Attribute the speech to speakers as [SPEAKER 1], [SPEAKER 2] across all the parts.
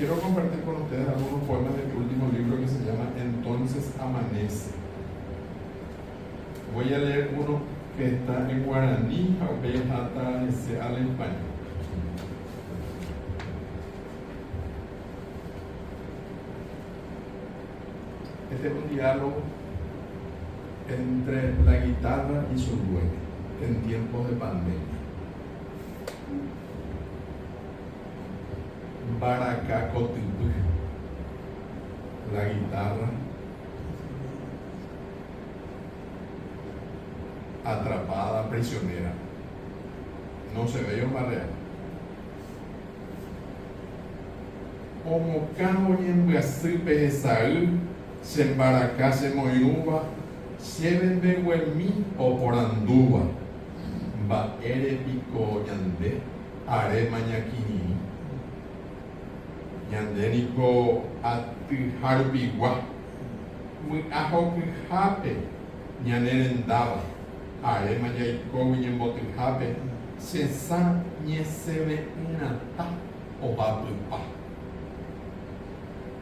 [SPEAKER 1] Quiero compartir con ustedes algunos poemas de mi último libro que se llama Entonces amanece. Voy a leer uno que está en guaraní ha upéi aháta hese al español. Este es un diálogo entre la guitarra y su dueño en tiempos de pandemia. Mbaraka kotypy, la guitarra atrapada, prisionera. No se ve ombarrea. Omokãvo ñembyasýpe hesay che mbaraka chemoirũva, chéve mbeguemi oporandúva, Mba'ére piko ñande aréma ñakirirĩ? Ñande niko atyha rupigua, vy'a hokyhápe ñane rendáva, aréma jaikógui ñembotyhápe che sã ñesẽve'ỹrãta ohapypa.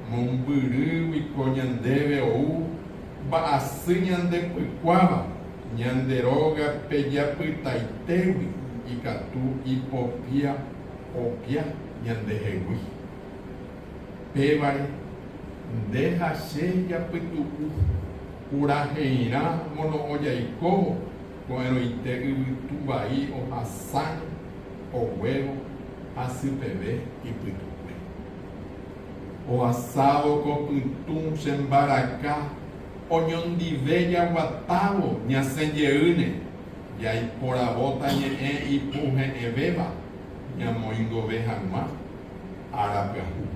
[SPEAKER 1] Mombyrýgui ko ñandéve ou mba'asy ñande pykuáva, ñande róga pejapytaitégui ikatu ipopia opia ñandehegui. Pévare, nde ha che japytu'u puraheirã mono'õ jaikóvo ko'ẽrõite yvytu vai ohasárõ oguévo hasypeve ipytukue. Ohasávo ko pytũ che mbaraka oñondive jaguatávo ñasẽ jeýne, jaiporavóta ñe'ẽ ipuhe'ẽvéva ñamoingove hag̃ua ára pyahu.